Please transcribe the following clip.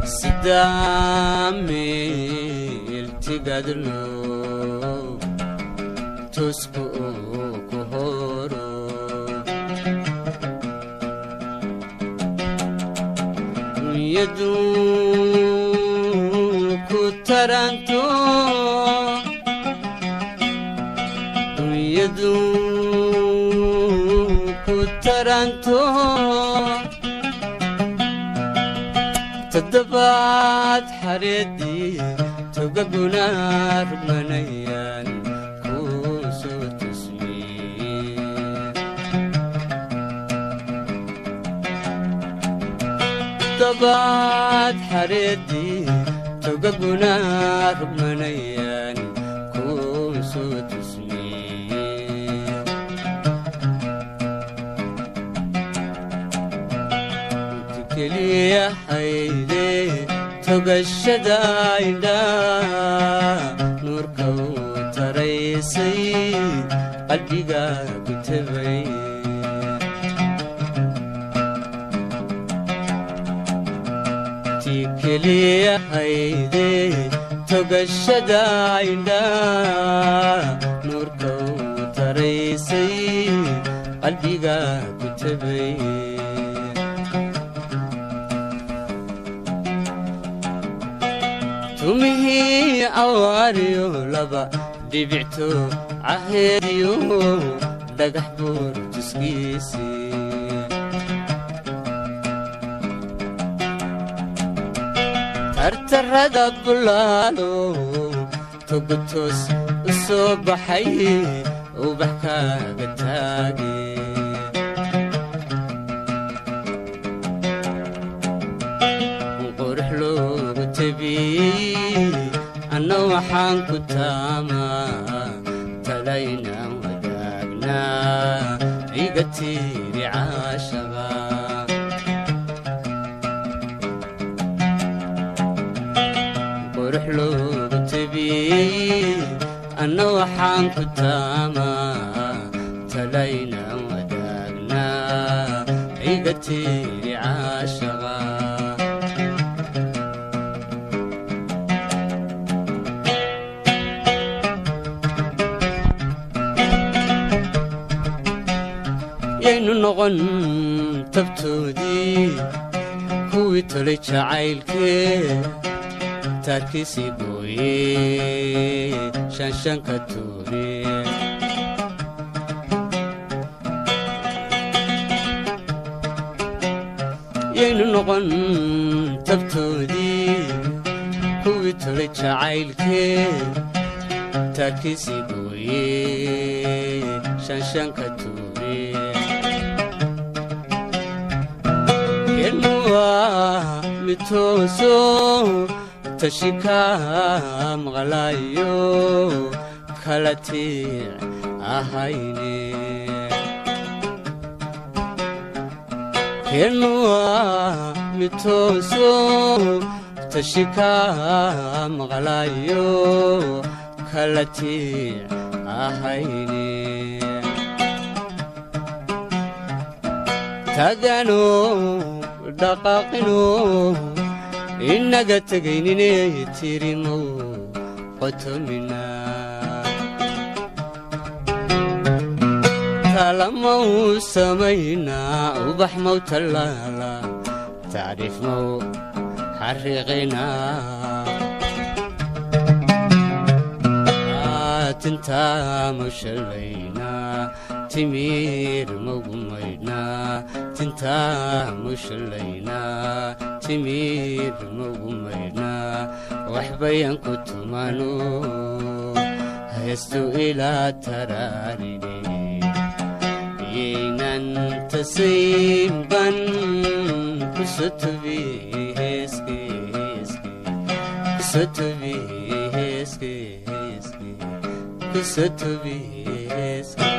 Sidaa meel tigadlo tusku ku horo, dunyadu ku taranto, dunyadu ku taranto. Toddobaad xareedii togaguna rugmanayaan ku soo tusmiye. Toddobaad xareedii togaguna rugmanayaan ku soo tusmiye. Keliyahayde togashada indhaa nuurka u taraysay qalbiga ku tabay. Ti keliyahayde togashada indhaa nuurka u taraysay qalbiga ku tabay. Tumihii awaariyo laba dhibicto caheediyo dhagax buur tuskiisi. Tartarada bulaalo togotoos u soo baxay ubax kaaga taage. Qurux loogu tabiyey anna waxaan ku taamaa talaynaan wadaagnaa iga tiiri caashaqa. Qurux loogu tabiyey anna waxaan ku taamaa talaynaan wadaagnaa iga tiiri caashaqa. Yaynu noqon tabtoodii kuwii tolay jacaylkee taarkiisii gooye shanshanka tuure. Yaynu noqon tabtoodii kuwii tolay jacaylkee taarkiisii gooye shanshanka tuure. Kenuwa mitooso tashika maqlayo kala tiic ahayne. Kenuwa mitooso tashika maqlayo kala tiic ahayne. Tagano dhaqaaqino inaga tegaynine tirimow qotomina. Talamau samaynaa ubax maw tallaala tacriif maw xariiqinaa tintaa mau shallaynaa timiir maugu maydhnaa tintaa mau shallaynaa timiir maugu maydhnaa waxbayan ku tumano heestu ilaa taraarine yaynan tasaynban kusotobi heeske heeske kusotobi heeske heeske kusotobi heeske.